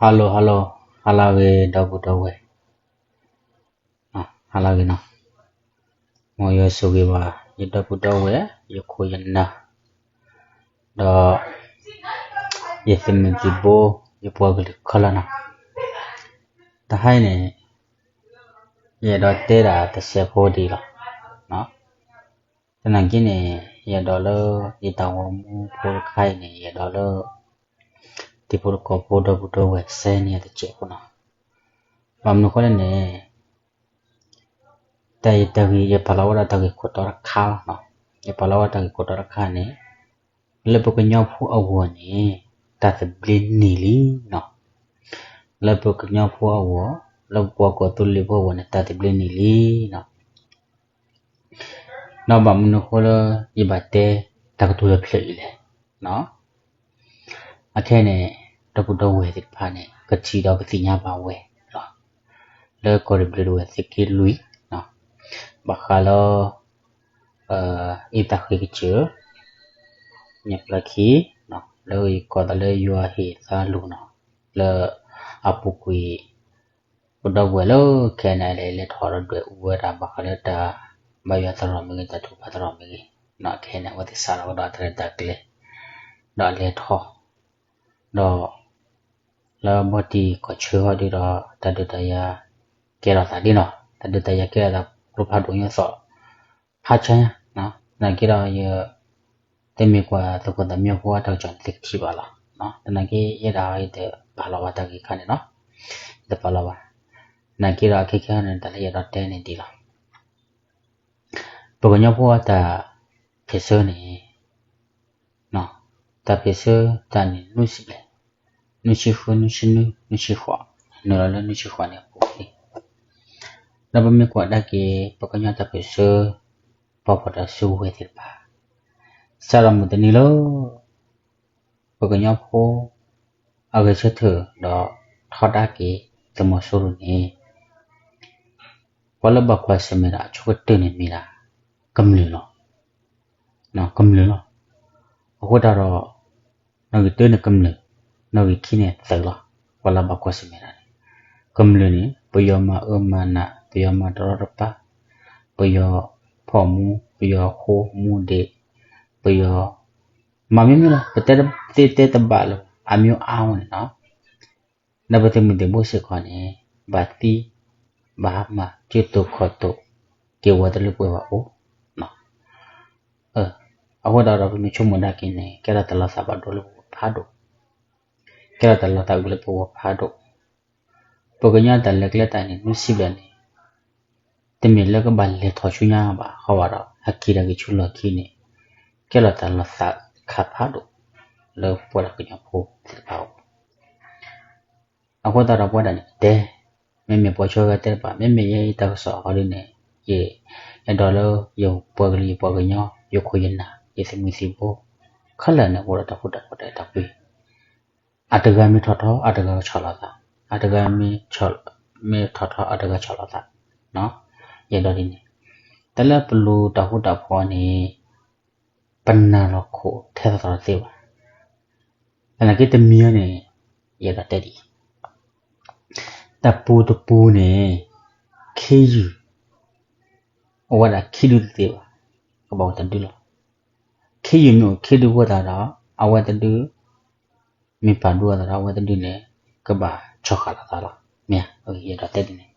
Hello hello, ဟါလၢအဂ့ၤ ဒီပုၢ်ဒီဝဲၢ်, ဟါလၢအဂ့ၤနီၤ, မ်ယွၤဆိၣ်ဂ့ၤဘၣ် ယဒီပုၢ်ဒီဝဲၢ် ယခိၣ်ယနၢ်, ဒီး ယသုးမုၢ်သံၣ်ဘိ ယပှၤကလုာ်ခဲလၢာ်နီၤ, တဟါအံၤန့ၣ် ယအဲၣ်ဒိးတဲဒၣ်တစဲးဖိဒ်အံၤလီၤ. သနာ်က့န့ၣ် ယအဲၣ်ဒိးလၢ ယတၢ်ဂီၤမူဖိတခါအံၤန့ၣ် ယအဲၣ်ဒိးလၢ တံၤဖိသကိးဖိ ဒီပုၢ်ဒီဝဲၢ် စဲန့ၢ်တစဲးဖိနီၤ, ဘၣ်မနုၤအဃိလဲၣ်န့ၣ် တၢ်ယတၢ်ဂ့ၢ် ယပာ်လီၤဝဲဒၣ်တၢ်ဂ့ၢ်ခိၣ်တီတခါလီၤ. ယပာ်လီၤဝဲတၢ်ဂ့ၢ်ခိၣ်တီတခါန့ၣ် လၢပကညီဖိအဂီၢ်န့ၣ် တၢ်သဘျ့န့ၢ်လံနီၤ, လၢပကညီဖိအဂီၢ် လၢပပှၤကီၢ်သူလ့ၤဖိအဂီၢ်န့ၣ် တၢ်သဘျ့န့ၢ်လံနီၤ. ဒီးဘၣ်မနုၤအဃိလၢ ယဘၣ်တဲတၢ်ကတိၤလၢဖျၢၣ်အံၤလဲၣ်. အခဲန့ၣ် ဒီပုၢ်ဒီဝဲၢ်သ့ၣ်တဖၣ်န့ၣ် ကထံၣ်ဒီးကသ့ၣ်ညါဘၣ်ဝဲလီၤ. လၢကီၢ်ရ့ၣ်ဘျ့းဒဝဲၢ်သုးက့လွံၢ် ဘၣ်ဃးလၢ အံသၣ်ဃ့ကစၢၢ် ညၣ်ဖျါခံ လၢယကိးသးလၢယွၤဟ့ၣ်သါလိၤနီၤ, လၢအပူၤကွံာ် ပဒီပုၢ်ဝဲၢ်လၢ ခဲန့ၣ် လဲၤလဲၤထီၣ်ဒီးဒွဲၣ်အူဝဲဒၣ် ဘၣ်ဃးလၢတၢ်ဘါယွၤသရိာ်မ့ၢ်ဂ့ၤ တၢ်ထုကဖၣ်သရိာ်မ့ၢ်ဂ့ၤ, ခဲန့ၣ် အဝဲသ့ၣ်စးထီၣ်ကဒီးတၢ်ရဲၣ်တၢ်ကျဲၤ ဒီးအလဲၤထီၣ် ဒီး လၢဘီတံၢ်ကီၢ်ဆၢဟီဒုဒီး တၢ်ဒုးတၢ်ယၤကဲထီၣ်သးဒ်နီၤ, တၢ်ဒုးတၢ်ယၤကဲထီၣ်သး ကျိဖးဒိၣ်ညိသီၣ် ဖးဆါညါ, သနာ်က့ဒီးယ တမ့ၢ်ကွၢ်သုးခိၣ်သးမံဖိအတၢ်ကစီၣ်န့ၣ် သုကထံၣ်ဘၣ်လီၤ. သနာ်က့ယဲဒၣ်အံၤတပာ်လီၤဘၣ်တၢ်ဂ့ၢ်ခါန့ၣ်နီၤ, တပာ်လီၤဘၣ်. သနာ်က့ဒီးအခဲခဲန့ၣ် တၢ်လၢယအဲၣ်ဒိးတဲန့ၣ်ဒ်လီၤ. ပကညီဖိအတၢ်ဖ့ၣ်ဆၢန့ၣ် တၢ်ဖ့ၣ်ဆၢတၢ်န့ၣ် နွံဆံဘျဲၣ်, နွံဆံဃု, နွံဆံနွံ, နွံဆံဃိး, နုာ်လီၤလၢနွံဆံဃိးန့ၣ်အပူၤလံ. ဒီးပမ့ၢ်ကွၢ်ဒၣ်က့ၤ ပကညီတၢ်ဖ့ၣ်ဆၢ ပှၤဖီၣ်တၢ်စုကဝဲၤသ့ၣ်တဖၣ် စးထီၣ်မုၢ်တနံၤလၢ ပကညီဖိ အဂဲၤဆၢထၢၣ်ဒီးထီဒါက့ၤသုးမီၤစိရိၤန့ၣ် ပှၤလၢဘၣ်ကွၢ်ဆၢၣ်မဲာ်တၢ်အဆိကတၢၢ်န့ၣ်မ့ၢ်ဒၣ် ကမျၢၢ်လီၤ. ကမျၢၢ်လီၤ. အဃိသတးဒီး နီၣ်ဂံၢ်တၢန့ၣ်ကမျၢၢ်, နီၣ်ဂံၢ်ခံန့ၣ်သုးလီၤ. ပှၤလၢဘၣ်ကွၢ်ဆၢၣ်မဲာ်တၢ်န့ၣ် ကမျၢၢ်န့ၣ် ပယီၤမၤအၢမၤနး, ပယီၤမၤတရီတပါ, ပယီၤဖီၣ်မူ, ပယီၤဃိမူဒံး, ပယီၤ မၤမ့မ့ၢ်လီၤ. ပတဲသ့တဲတဘၣ်လၢၤ အမံၤအါဝဲန့ၣ်လီၤ. ဒီးပသုးမုၢ်သံၣ်ဘိစ့ၢ်ကီးန့ၣ် ဘၣ်သံ ဘၣ်မၤ ကၠိတိာ်ခီၣ်တိာ် က့ၤဝဲတလၢပှဲၤဘၣ်အိၣ်. အဃိသတးဒီးပမ့ၢ်ဆိကမိၣ်ဒၣ်က့ၤန့ၣ် ကဲထီၣ်တၢ်လီၤသးဘၣ်ဒိလၢပဂီၢ်ဖးဒိၣ်, ကဲထီၣ်တၢ်လီၤသးအုးလၢပဂီၢ်ဖးဒိၣ်. ပကညီတၢ်လဲၤကျဲတၢ်န့ၣ် နွံဆံဘျဲၣ်န့ၣ် တမ့ၢ်လၢကဘၣ်လဲၤထီၣ်ဆူညါဘၣ် ဃီဘၣ်ဒီး ဟဲက့ၤတၢ်ဂ့ၢ်ဆူလီၢ်ခံန့ၣ် ကဲထီၣ်တၢ်လီၤသးခးဖးဒိၣ် လၢပဝဲဒၣ်ကညီဖိသ့ၣ်တဖၣ်အအိၣ်. အဃိသတးဒီးပဝဲဒၣ်န့ၣ်တဲ, မ့မ့ၢ်ပှၤဆိဂၤတဲတဖၣ် မ့မ့ၢ်ယဲအံၤတၢ်ကစီၣ်အဃိဒ်န့ၣ် ယအဲၣ်ဒိးလၢယပှၤကလုာ် ယပှၤကညီ ယခိၣ်ယနၢ် ယသုးမုၢ်သံၣ်ဘိ ခဲလၢာ်န့ၣ် အိၣ်ဒီးတၢ်ဃူတၢ်ဖိးတၢ်အဲၣ်တၢ်ကွံ အတဂၤမ့ၢ်ထီၣ်ထီ အတဂၤကဆီၣ်လီၤသး, အတဂၤမ့ၢ် မ့ၢ်ထီၣ်ထီ အတဂၤဆီၣ်လီၤသး, ယအဲၣ်ဒိးဒ်န့ၣ်, တၢ်လၢပလိၤတၢ်ဃူတၢ်ဖိးန့ၣ် ပနာ်လီၤခိၣ်ထဲသိးသိးတသ့ဘၣ်. သနာ်က့တမံၤန့ၣ် ယအဲၣ်ဒိးတဲဒ်အံၤ, တၢ်ပူၤတပူၤန့ၣ် ခ့ယုၢ် အိၣ်ဝဲဒၣ်ခံဒုတသ့ဘၣ်, ကဘၣ်အိၣ်တဒုလီၤ. ခ့ယုၢ်မ့ၢ်အိၣ်ခံဒုအဃိသတးဒီး အဝဲတဒု မ့ၢ်ပာ်ဒိအသးဒီး အဝဲတဒုန့ၣ် ကဘၣ်ဆီၣ်ဃာ်လီၤသးလီၤ. မ့ၢ်ယအဲၣ်ဒိးတဲဒ်န့ၣ်,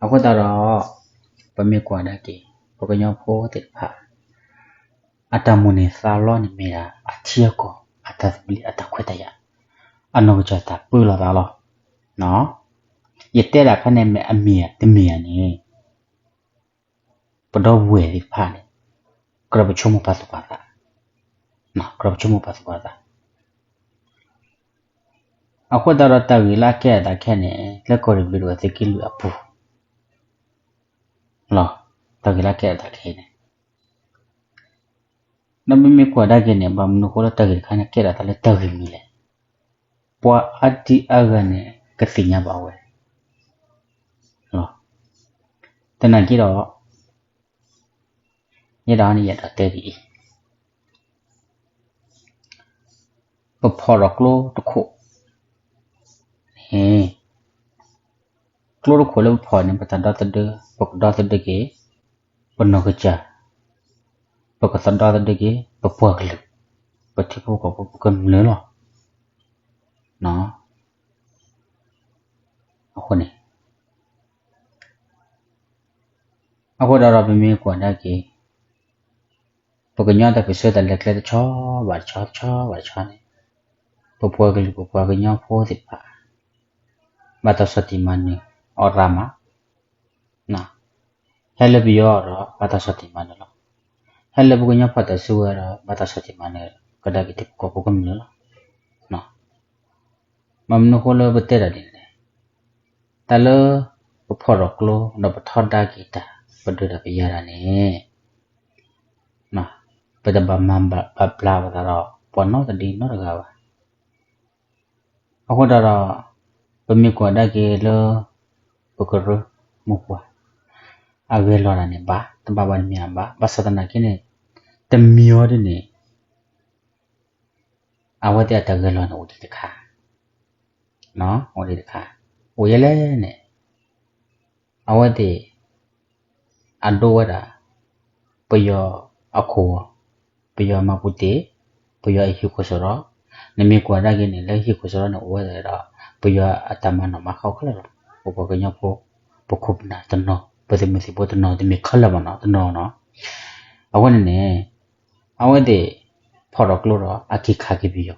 အဃိသတးဒီး ပမ့ၢ်ကွၢ်ဒၣ်က့ၤ ပကညီဖိသ့ၣ်တဖၣ် အတၢ်မိၣ်န့ၢ်သးလီန့ၣ်မ့ၢ်ဒၣ် အထံအကီၢ် အတၢ်သဘျ့ အတၢ်ခွဲးတၢ်ယာ် အနီၢ်ကစၢ်တၢ်ပၢလီၤသးလီၤ. ယတဲဒၣ်ခါန့ၣ်မ့ၢ်အမ့ၢ်ဧါတမ့ၢ်ဧါန့ၣ် ပဒီပုၢ်ဝဲၢ်သ့ၣ်တဖၣ်န့ၣ် ကြၢးပဆိကမိၣ်ပာ်သူၣ်ပာ်သး, ကြၢးပဆိကမိၣ်ပာ်သူၣ်ပာ်သး. အဃိသတးဒီးတၢ်ဂ့ၢ်လၢအကဲအသးခဲန့ၣ် လၢကီၢ်ရ့ၣ်ဘျ့းဒဝဲၢ်သုးက့လွံၢ်အပူၤ လီၤ. တၢ်ဂ့ၢ်လၢအကဲအသးခဲအံၤန့ၣ် ဒီးပမ့ၢ်ကွၢ်ဒၣ်က့ၤန့ၣ် ဘၣ်မနုၤအဃိလၢတၢ်ဂ့ၢ်တခါန့ၣ် ကဲဒၣ်တၢ်လၢတၢ်ဂ့ၢ်မံၤလဲၣ်. ပှၤအါဒံအါဂၤန့ၣ် ကသ့ၣ်ညါဘၣ်ဝဲ သနာ်က့ဒီး ယဲဒၣ်န့ၣ် ယအဲၣ်ဒိးတဲဒ်အံၤ, ပဖီၣ်ထီၣ်ကျိတခိၣ် အ့ ကျိတခိၣ်လၢပဖီၣ်န့ၣ် ပသးဒီသဒၢ, ပကဒီသဒၢက့ၤ ပနီၢ်ကစၢ်, ပကသးဒီသဒၢက့ၤ ပပှၤကလုာ်, ပထံဖိကီၢ်ဖိ ပကမျၢၢ်လီၤ. အဃိန့ၣ် အဃိဒီး ပမ့ၢ်ကွၢ်ကဒါက့ၤ ပကညီတၢ်ပၢၢ်ဆၢတၢ်လဲၤကျဲတဆီဘၣ်တဆီ တဆီဘၣ်တဆီန့ၣ်, ပပှၤကလုာ် ပပှၤကညီဖိသ့ၣ်တဖၣ် ဘၣ်တၢ်ဆီၣ်တံၢ်မၤနၢၤအီၤရၤမး, ဟဲလၢပယီၤဒီး ဘၣ်တၢ်ဆီၣ်တံၢ်မၤနၢၤလီၤ. ဟဲလၢပကညီဖီၣ်တၢ်စုဝဲဒီး ဘၣ်တၢ်ဆီၣ်တံၢ်မၤနၢၤကဒါက့ၤထံဖိကီၢ်ဖိကမျၢၢ်လီၤ. ဘၣ်မနုၤအဃိလၢပတဲတၢ်ဒ်န့ၣ်လဲၣ်, တၢ်လၢ ပဖီၣ်ထီၣ်ကျိ ဒီးပထီဒါက့ၤတၢ် ပဒုးတၢ်ပယၤတၢ်န့ၣ် ပတဘၣ်မၤဘၣ်ဘျါပသးဒီး ပှၤနီတဒံနီတဂၤဘၣ်. အဃိဒီး ပမ့ၢ်ကွၢ်ကဒါက့ၤလၢ ပကရၢမိၢ်ပှၢ် အဂဲၤလီၤတၢ်န့ၣ်ဘၣ်, တဘၣ်ဘၣ်တမံၤဘၣ်, ဘၣ်ဆၣ်သနာ်က့န့ၣ် တမံၤအီၤဒ်န့ၣ် အဝဲသ့ၣ်အတၢ်ဂဲၤလီၤန့ၣ်အိၣ်ဒံးတခါ, အိၣ်ဒံးတခါ, အိၣ်ယဲလဲၣ်န့ၣ် အဝဲသ့ၣ် အဒိဝဲဒၣ် ပယီၤအခိၣ်ဂီၤ, ပယီၤမၤပူၤတ့ၢ်, ပယီၤအဟံၣ်ခိၣ်စရီ, နမ့ၢ်ကွၢ်ကဒါက့ၤန့ၣ် လၢဟံၣ်ခိၣ်စရီန့ၣ်အိၣ်ဝဲဒၣ်ဒီး ပယီၤအတၢ်မၤနီၣ်မၤဃါခဲလၢာ်လီၤ. ပပှၤကညီဖိ ပခိၣ်ပနၢ်တနီၤ, ပသုးမုၢ်သံၣ်ဘိတနီၤ, တမ့ၢ်ခဲလၢာ်ဘၣ်နီၤ, တနီၤနီၤ. အဃိန့ၣ်န့ၣ် အဝဲသ့ၣ် ဖီၣ်ထီၣ်ကျိဒီး အက့ၤခးက့ၤပယီၤ,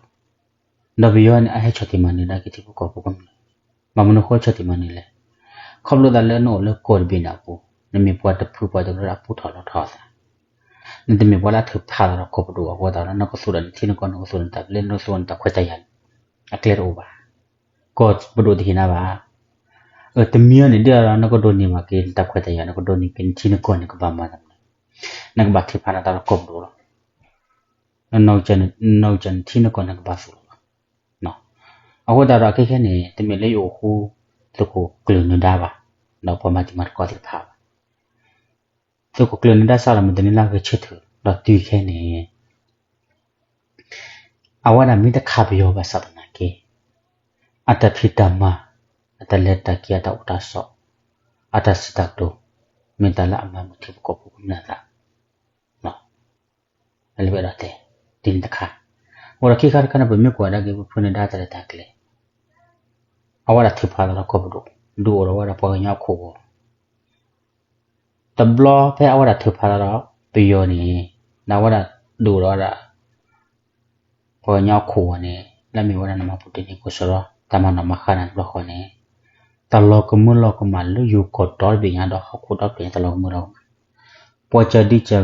ဒီးပယီၤန့ၣ် အဟဲဆီၣ်တံၢ်မၤနၢၤဒၣ်က့ၤထံဖိကီၢ်ဖိကမျၢၢ်, ဘၣ်မနုၤအဃိဆီၣ်တံၢ်မၤနၢၤလဲၣ်, ခီဖျိသးလၢနအိၣ်လၢကီၢ်တဘ့ၣ်န့ၣ်အပူၤ, နမ့ၢ်ပှၤတဖုပှၤတကရၢအပူၤထီၣ်လီၤထီၣ်အသး, နတမ့ၢ်ပှၤလၢအထုးဖးသးဒီးကီၢ်ပဒိၣ်အဃိသတးဒီး နကသူၣ်ဒီးနထံနကီၢ် နကသူၣ်ဒီးနတၢ်ပျဲ နကသူၣ်ဒီးနတၢ်ခွဲးတၢ်ယာ်န့ၣ် အကျဲတအိၣ်ဘၣ်. ကီၢ်ပဒိၣ်တဟ့ၣ်နၤဘၣ်. တမံၤအံၤန့ၣ် ဒ်သိးဒီးနကဒိးန့ၢ်ဘၣ်က့ၤနတၢ်ခွဲးတၢ်ယာ် နကဒိးန့ၢ်က့ၤနထံနကီၢ်န့ၣ် ကဘၣ်မၤတၢ်မနုၤလဲၣ်, နကဘၣ်ထုးဖးနသးဒီးကီၢ်ပဒိၣ်လီၤ. နနီၢ်ကစၢ်နထံနကီၢ်န့ၣ်ကဘၣ်သူၣ်လီၤ. အဃိသတးဒီးခဲခဲန့ၣ် တမ့ၢ်လၢယအိၣ်ဃူ သုးခိၣ်ကျၢၢ်နၢၤဒါဘၣ်, ဒီးပှၤမၤတံၤမၤသကိးသ့ၣ်တဖၣ်ဘၣ်. သုးခိၣ်ကျၢၢ်နၢၤဒါစးထီၣ်မုၢ်တနံၤလၢဂဲၤဆၢထၢၣ်ဒီးတုၤခဲန့ၣ် အဝဲဒၣ်မ့ၢ်တခးပယီၤဘၣ်ဆၣ်သနာ်က့ အတၢ်ဖံးတၢ်မၤ, အတၢ်လဲၤတၢ်က့ၤ အတၢ်အိၣ်တၢ်ဆိး, အတၢ်စံးတၢ်ကတိၤ, မ့ၢ်တၢ်လၢအမၤမုာ်ထံဖိကီၢ်ဖိကမျၢၢ်အသး လၢပအဲၣ်ဒိးတဲ ဒ်န့ၣ်တခါ, အိၣ်ဒီးခံခါတခါန့ၣ် ပမ့ၢ်ကွၢ်ကဒါက့ၤ ပဖုနၢၤဒါတၢ်ရဲၣ်တၢ်ကျဲၤ, အဝဲဒၣ်ထုးဖးသးဒီးကီၢ်ပဒိၣ်, ဒုးအိၣ်ထီၣ်ဝဲဒၣ်ပှၤကညီအခိၣ်ဂီၤ, တဘျီဖဲအဝဲဒၣ်ထုးဖးသးဒီးပယီၤန့ၣ်, ဒီးအဝဲဒၣ်ဒုးအိၣ်ထီၣ်ဝဲဒၣ် ပှၤကညီအခိၣ်ဂီၤန့ၣ် လၢအမ့ၢ်ဝဲဒၣ်နမၤပူၤတ့ၢ်န့ၢ်ခိၣ်စရီ တၢ်မၤနီၣ်မၤဃါန့ၣ်တဘျီဃီန့ၣ်, တၢ်လီၤကမၢလီၤကမၣ်လၢယိၤကီၢ်ဒီတဘ့ၣ်ညါဒီးဟီၣ်ခိၣ်ဒီတဘ့ၣ်ညါ တၢ်လီၤကမၢလီၤကမၣ်, ပှၤကၢဒံ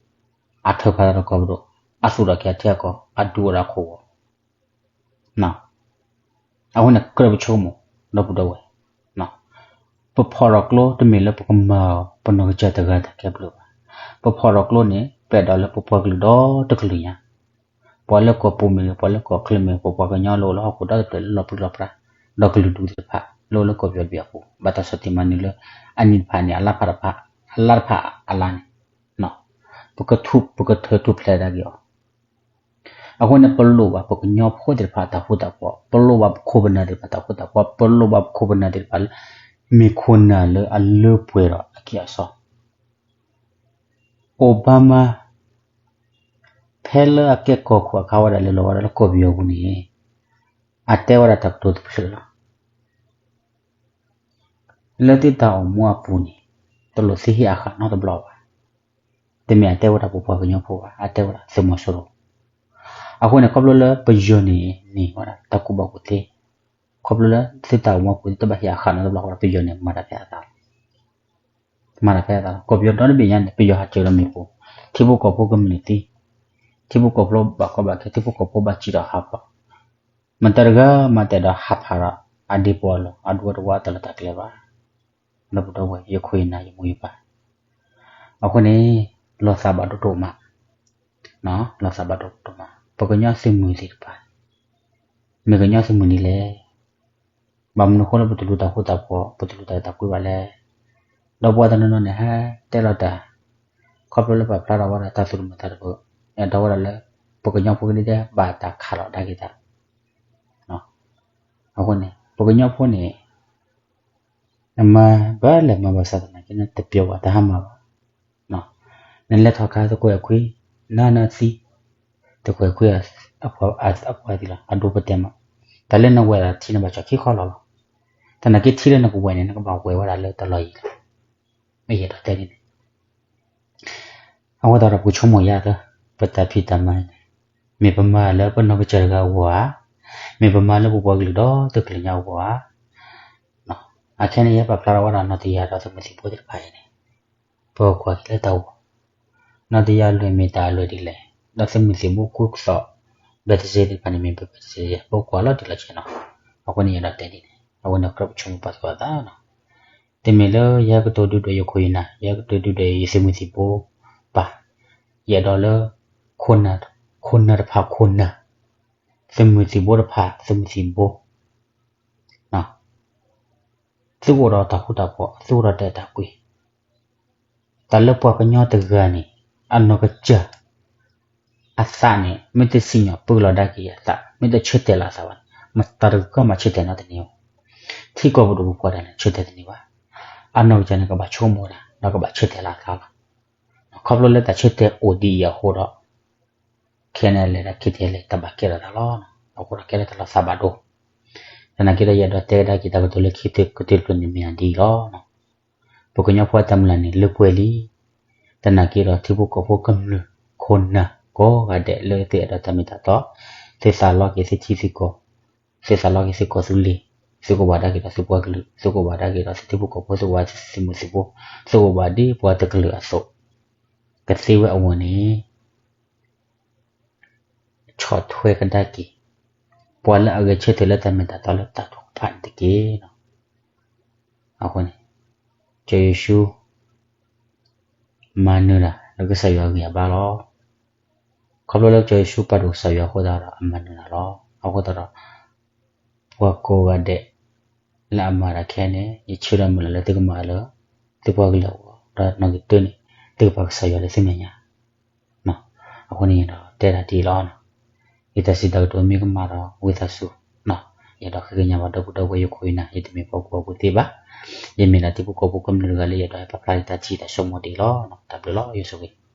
ကၢဂၤ အထုးဖးသးဒီးကီၢ်ပဒိၣ်, အသူၣ်ထီၣ်က့ၤအထံအကီၢ် အဒုးအိၣ်ဒီးအခိၣ်ဂီၤ အဃိန့ၣ် ကြၢးပဆိကမိၣ် ဒီပုၢ်ဒီဝဲၢ်, ပဖီၣ်ထီၣ်ကျိတမ့ၢ်လၢပကမၤအီၤ ပနီၢ်ကစၢ်တဂၤတၢ်ကဲဘျုးဘၣ်. ပဖီၣ်ထီၣ်ကျိန့ၣ် ပျဲၢ်ဒီးလၢပပှၤကလုာ်ဒီတကလုာ်ညါ, ပှၤလၢကီၢ်ပူၤမ့ၢ်ဂ့ၤ ပှၤလၢကီၢ်ချၢမ့ၢ်ဂ့ၤ ပပှၤကညီလၢအိၣ်လၢဟီၣ်ခိၣ်ဒီတဖျၢၣ်လၢလီၤပြံလီၤပြါ ဒီးကလုာ်ဒူၣ်သ့ၣ်တဖၣ် လၢအိၣ်လၢကီၢ်ပယီၤတဘ့ၣ်အပူၤ ဘၣ်တၢ်ဆီၣ်တံၢ်မၤနၢၤလၢ အနံၣ်တဖၣ်န့ၣ် အလါတဖၣ်တဖၣ် အလါတဖၣ်အလါန့ၣ် ပကထူၣ် ပကထၢထူၣ်ဖျဲးဒၣ်က့ၤအီၤ အဃိန့ၣ် ပလိၣ်ဘၣ်ပကညီဖိသ့ၣ်တဖၣ်အတၢ်ဃူတၢ်ဖိး, ပလိၣ်ဘၣ်ပခိၣ်ပနၢ်သ့ၣ်တဖၣ်တၢ်ဃူတၢ်ဖိး, ပလိၣ်ဘၣ်ပခိၣ်ပနၢ်သ့ၣ်တဖၣ်လၢ မ့ၢ်ခိၣ်နၢ်လၢအလၢပှဲၤဒီးအခံအစီ အိၣ်ဘၣ်မး ဖဲလၢအကဲကီၢ်ခိၣ်အခါဝဲဒၣ်လဲၤလီၤဝဲဒၣ်လၢကီၢ်ပယီၤပူၤန့ၣ် အတဲဝဲဒၣ်တၢ်ကတိၤတဖျၢၣ်လီၤ. လၢသုတၢ်အိၣ်မူအပူၤန့ၣ် တလိၣ်သုဟ့ၣ်အဃၣ်နီတဘျီဘၣ်. တမ့ၢ်အတဲဝဲဒၣ်ပပှၤကညီဖိဘၣ်, အတဲဝဲဒၣ်သုးမီၤစိရိၤ. အဃိန့ၣ် ခီဖျိလၢပယီၤန့ၣ် န့ၢ်ဝဲဒၣ်တၢ်ကူၣ်ဘၣ်ကူၣ်သ့, ခီဖျိလၢသုတၢ်အိၣ်မူအပူၤန့ၣ် တဘၣ်ဟ့ၣ်အဃၣ်နီတဘျီဃီဒီး ပယီၤန့ၣ်မၤတၢ်ဖဲအသးလီၤ. မၤတၢ်ဖဲအသးလီၤ. ကီၢ်ပယီၤဒီတဘ့ၣ်ညါန့ၣ် ပယီၤဟးစၢၤဒီးမ့ၣ်ပိၢ်, ထံဖိကီၢ်ဖိကမျၢၢ်သံ, ထံဖိကီၢ်ဖိဘၣ်ကီဘၣ်ခဲ, ထံဖိကီၢ်ဖိဘၣ်စံၣ်ဒီးဟးဖျိး, မတၤတဂၤမၤတဲာ်ဒီးဟးဖးဒီး အဒ့ပီအလီၢ် အဒူအတဝါတၢ်လီၢ်တၢ်ကျဲဘၣ်. ဒီပုၢ်ဒီဝဲၢ် ယခိၣ်ယနၢ်ယမိၢ်ယပၢ်, အဃိန့ၣ် လီၤသးဘၣ်ဒိဒိၣ်မး, လီၤသးဘၣ်ဒိဒိၣ်မး, ပကညီသုးမုၢ်သ့ၣ်တဖၣ် မ့ၢ်ကညီသုးမုၢ်ဒ်လဲၣ်. ဘၣ်မနုၤအဃိလၢပတလူၤတၢ်ဃူတၢ်ဖိး, ပတလူၤတၢ်အဲၣ်တၢ်ကွံဘၣ်လဲၣ်. ဒီးပှၤတနီၤနီၤန့ၣ် ဟဲတဲလီၤတၢ်, ခီဖျိလၢပာ်ဖျါထီၣ်ဝဲဒၣ်တၢ်သူၣ်တမုာ်သးတမုာ်, အဲၣ်ဒိးဝဲဒၣ်လၢ ပကညီဖိကဒဲကဒဲဘၣ်တၢ်ခးလီၤဒၣ်က့ၤတၢ်. အဃိန့ၣ် ပှၤကညီဖိန့ၣ် နမၤဘၣ်လဲၤမၤဘၣ်ဆၣ်သနာ်က့ နတပျီၤဘၣ်တဟါမၢ်ဘၣ်. နလဲၤထီၣ်ခါသကွဲးခွံ, နနသံ, သကွဲးခွံ အပှၤသံလီၤ အဒိပတဲမး, တၢ်လၢနဝဲၢ်ဒီးထံနဘၣ်ကၠီၣ်ခံခီလီၤလီၤ. သနာ်က့ထံလၢနကဝဲၢ်န့ၣ် နကဘၣ်ဝဲၢ်ဝဲဒၣ်လၢတလီၢ်ယံၤလီၤ. မ့ၢ်ယအဲၣ်ဒိးတဲဒ်န့ၣ် အဃိသတးဒီးပကဆိကမိၣ်ယၤသၢ, ပတၢ်ဖံးတၢ်မၤန့ၣ် မ့ၢ်ပမၤလၢပနီၢ်ကစၢ်တဂၤအဂီၢ်ဧါ, မ့ၢ်ပမၤလၢပပှၤကလုာ်ဒီတကလုာ်ညါအဂီၢ်ဧါ. အခဲန့ၣ် ယဟဲပာ်ဖျါထီၣ်ဝဲဒၣ်နီၢ်တယၢ်ဒီးသုးမုၢ်သံၣ်ဘိသ့ၣ်တဖၣ်အံၤန့ၣ် ပကွၢ်က့ၤလၢတၢ်ဂီၤ, နီၢ်တယၢ်အလွဲၢ်မ့ၢ်တၢ်အလွဲၢ်ဒ်လဲၣ်, ဒီးသုးမုၢ်သံၣ်ဘိကိးကသီၣ် ဘက်တစ့သ့ၣ်တဖၣ်န့ၣ် မ့ၢ်ဘက်တစ့ ပကွၢ်လီၤတံၢ်လီၤဆဲးနီၤ. အဃိန့ၣ် ယအဲၣ်ဒိးတဲဒ်န့ၣ် အဝဲန့ၣ်ကြၢးပဆိကမိၣ်ပာ်သူၣ်ပာ်သးနီၤ. တမ့ၢ်လၢယဟဲကတိၤဒုၣ်ဒွဲၣ်ယခိၣ်ယနၢ်, ယဟဲကတိၤဒုၣ်ဒွဲၣ်ယသုးမုၢ်သံၣ်ဘိဘၣ်. ယအဲၣ်ဒိးလၢ ခိၣ်နၢ်တဖၣ်ခိၣ်နၢ်, သုးမုၢ်သံၣ်ဘိတဖၣ်သုးမုၢ်သံၣ်ဘိ သုအိၣ်ဒီးတၢ်ဃူတၢ်ဖိး, သုအိၣ်ဒီးတၢ်အဲၣ်တၢ်ကွံ. တၢ်လၢပှၤကညီတဂၤန့ၣ် အနီၢ်ကစၢ် အသးန့ၣ် မ့ၢ်တစံၣ်ညီၣ်ပၢလီၤဒၣ်က့ၤအသး, မ့ၢ်တဆၢတဲာ်လီၤအသးဘၣ်န့ၣ် မတၤတဂၤမးဆၢတဲာ်နီတန့ၢ်ဘၣ်. ထံကီၢ်ပဒိၣ်ပပှၢ်တၢ်န့ၣ် ဆၢတဲာ်တန့ၢ်ဘၣ်. အနီၢ်ကစၢ်န့ၣ် ကဘၣ်ဆိကမိၣ်ဝဲဒၣ် ဒီးကဘၣ်ဆၢတဲာ်လီၤအသးလီၤ. ခီဖျိလၢတၢ်ဆၢတဲာ်အိၣ်ဒ်အံၤအဃိဒီး ခဲန့ၣ်လဲၤဒီး ခဲထဲလဲၤ တၢ်ဘၣ်ကဲထီၣ်သးလီၤ. အဃိဒီးကဲထီၣ်တၢ်လီၤသးဘၣ်ဒိ. သနာ်က့ဒီး ယအဲၣ်ဒိးတဲကဒါက့ၤတၢ်ကတိၤလၢခံကတၢၢ်တဖျၢၣ်န့ၣ်မ့ၢ်ဒ်အံၤလီၤ. ပှၤကညီဖိအတၢ်မုၢ်လၢ်န့ၣ် လၢပှဲၤလံ. သနာ်က့ဒီးထံဖိကီၢ်ဖိကမျၢၢ်ခိၣ်နၢ်ကိးဂၤဒဲးလၢသုအဲၣ်ဒိးတၢ်မ့ၢ်တၢ်တီ, သုသးလီက့ၤသုထံသုကီၢ်, သုသးလီက့ၤသုကီၢ်သုလ့ၤ, သုကဘၣ်ဒၣ်က့ၤဒီးသုပှၤကလုာ်, သုကဘၣ်ဒၣ်က့ၤဒီးသုထံဖိကီၢ်ဖိ, သုကဘၣ်သုးမုၢ်သံၣ်ဘိ, သုကဘၣ်ဒ်ပှၤတကလုာ်အသိး, ကသ့ဝဲအဂီၢ်န့ၣ် ဆီၣ်ထွဲကဒါက့ၤ ပှၤလၢအဂဲၤဆၢထၢၣ်လၢတၢ်မ့ၢ်တၢ်တီလၢတၢ်ထုကဖၣ်န့ၣ်တက့ၢ်. အဃိန့ၣ် ကစၢ်ယ့ၣ်ၡူး မၤနၢၤတၢ်လၢကစၢ်ယွၤအဂံၢ်အဘါလီၤ. ခီဖျိလၢကစၢ်ယ့ၣ်ၡူးပာ်ဒိၣ်ကစၢ်ယွၤအဃိသတးဒီး အမၤနၢၤတၢ်လီၤ. အဃိသတးဒီး ပှၤကိးဂၤဒဲး လၢအမၤတၢ်ခဲအံၤန့ၣ် ယဆၢဒီးမုၢ်လၢ်လၢသုကမၤလၢ သုပှၤကလုာ်အဂီၢ် ဒီးနီၢ်ကီၢ်တၢန့ၣ် သုကပာ်ကစၢ်ယွၤလၢသုမဲာ်ညါ အဃိန့ၣ်ဒီးတဲဒၣ်ဒ်အံၤလီၤ. ယတၢ်စံးတၢ်ကတိၤမ့ၢ်ကမၣ်ဒီးဝံသးစူၤ, ယအဲၣ်ဒိးဃ့ကညးဘၣ်ဒီပုၢ်ဒီဝဲၢ်ယခိၣ်ယနၢ်, ယတမ့ၢ်ပှၤကူၣ်ဘၣ်ကူၣ်သ့ဘၣ်. ယမ့ၢ်ဒၣ်ထံဖိကီၢ်ဖိကမျၢၢ်တဂၤလၢယအဲၣ်ဒိးဟဲပာ်ဖျါယတၢ်ထံၣ်တၢ်ဆိကမိၣ်ဒ်အံၤလီၤ. တၢ်ဘျုးလီၤ ယွၤဆိၣ်ဂ့ၤ.